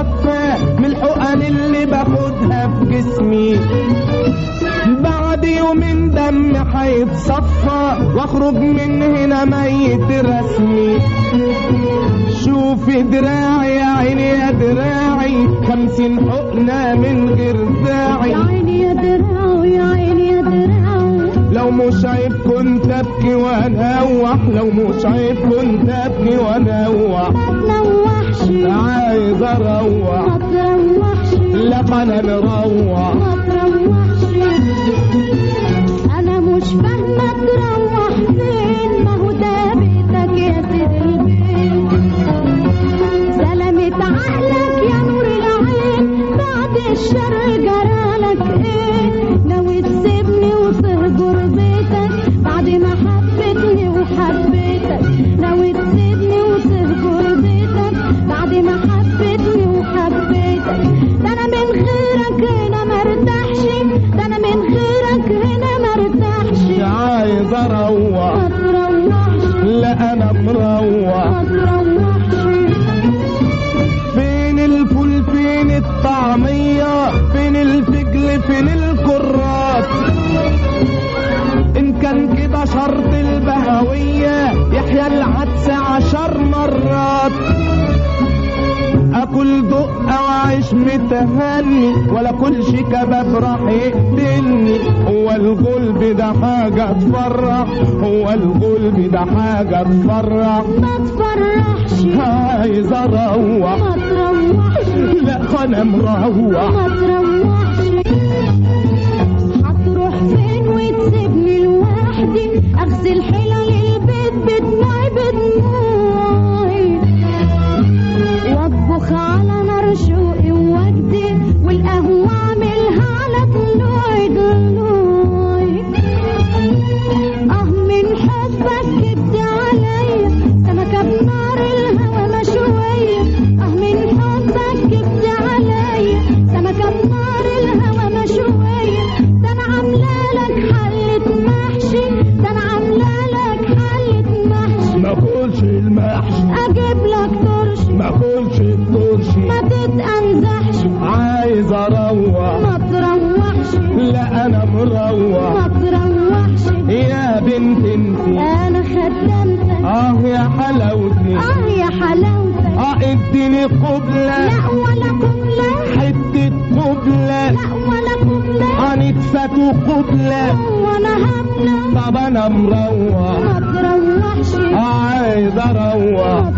اتوفى من الحقن اللي باخدها في جسمي. بعد يومين دم هيتصفى واخرج من هنا ميت رسمي. شوفي دراعي يا عيني يا دراعي، 50 حقنة من غير داعي. يا عيني يا دراعي يا عيني يا دراعي، لو مش عيب كنت ابكي وانوح، لو مش عيب كنت ابكي وانوح. ما تنوحش، عايز اروح. ما تروحش، لا انا مروح. ما تروحش، انا مش فاهمه تروح فين، ما هو ده بيتك يا سيد البيت. سلامة عقلك يا نور العين، بعد الشر جرالك ايه؟ ناوي تسيبني وتهجر بيتك بعد ما حبيتني وحبيتك. ناوي تسيبني وتهجر بيتك بعد ما حبيتني وحبيتك. ده انا من غيرك هنا مرتاحش، ده انا من غيرك هنا مرتاحش. عايز اروح. ما تروحش، لا انا مروح. ما تروحش. فين الفول فين الطعمية فين الفجل فين الكرات؟ إن كان كده شرط البهوية يحيى العدس 10 مرات. اكل دقة واعيش متهني ولا كلش كباب راح يقتلني. هو الغلب ده حاجة تفرح، هو الغلب ده حاجة تفرح. ما تفرحش، عايز اروح. ما تروحش، لا انا مروح. ما تروحش، هتروح فين وتسيبني لوحدي؟ اغسل حلل البيت بدموعي بدموعي، واطبخ على نار شوقي ووجدي، والقهوة اعملها على ضلوعي ضلوعي. اه من حبك كبت عليا سمكة بنار الهوى مشوية. اه من حبك كبت عليا سمكة بنار الهوى مشوية. ده انا عاملة لك حلة محشي، ده انا عاملة لك حلة محشي. ما اكلش المحشي، اجيب لك طرشي. ما اكلش الطرشي، ما تتأنزحش. عايز اروح. ما تروحش، لا انا مروح. ما تروحش يا بنت انتي، انا خدمتك. اه يا حلاوتي، اه يا حلاوتك. اه اديني قبلة. لا ولا قبلة، حتة قبلة. لا ولا قبلة، هنتفاتوا قبلة. وانا هبلة. طب انا مروح. ما تروحش، عايز اروح. ما